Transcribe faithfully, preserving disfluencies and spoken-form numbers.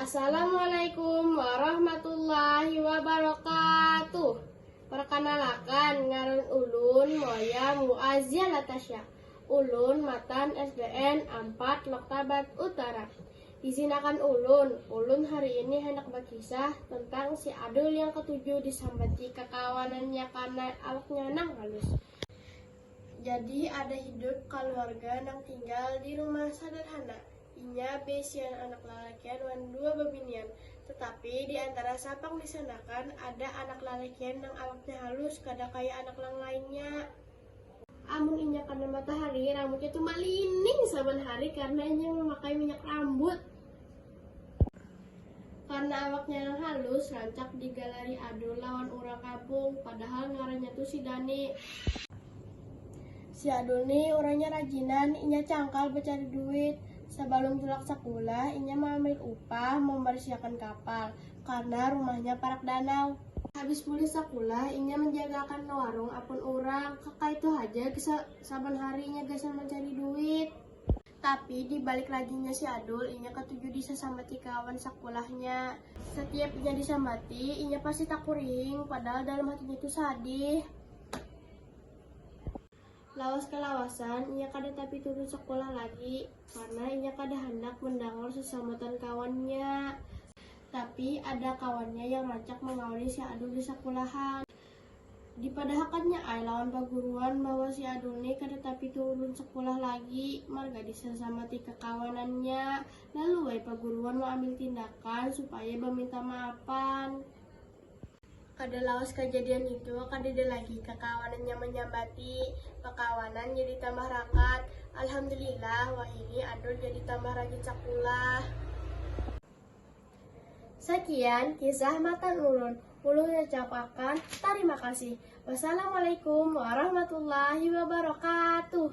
Assalamualaikum warahmatullahi wabarakatuh. Perkenalkan, ngaran ulun Moya Muazia Natasha. Ulun matan S D N empat Loktabat Utara. Izinakan ulun, ulun hari ini hendak berkisah tentang si Adul yang ketujuh disambati kekawanannya karena awaknya nang halus. Jadi ada hidup keluarga nang tinggal di rumah sederhana. Inya besian anak lalakian wan dua babinian. Tetapi di antara sapang disanakan ada anak lalakian nang awaknya halus kada kaya anak nang lainnya. Amun inya kena matahari, rambutnya tuh malining saban hari karena inya memakai minyak rambut. Karena awaknya nang halus, rancak digalari Adul lawan urang kampung, padahal ngarannya tuh si Dani. Si Adul nih orangnya rajinan, inya cangkal mencari duit. Sebelum tulak sekolah, inya mengambil upah membersihakan kapal karena rumahnya parak danau. Habis pulih sekolah, inya menjagakan warung apun orang. Kaka itu aja kisah saban harinya gasan mencari duit. Tapi di balik rajinnya si Adul, inya ketuju disasambati kawan sekolahnya. Setiap inya disambati, inya pasti takurihing, padahal dalam hatinya itu sadih. Lawas kelawasan, inya kada tapi turun sekolah lagi karena inya kada hendak mendengar sesambatan kawannya. Tapi ada kawannya yang rancak mengawali si Adul di sekolahan. Dipadahakannya ai lawan paguruan bahwa si Adul ni kada tapi turun sekolah lagi marga disasambati kekawanannya. Lalu ai paguruan mengambil tindakan supaya meminta maafan. Kada lawas kejadian itu, kadada lagi kakawanannya menyambati. Pekawanan jadi tambah rakat. Alhamdulillah, wahini Adul jadi tambah rajin sakulah. Sekian kisah matan ulun. Ulun ucapakan tarima kasih. Wassalamualaikum warahmatullahi wabarakatuh.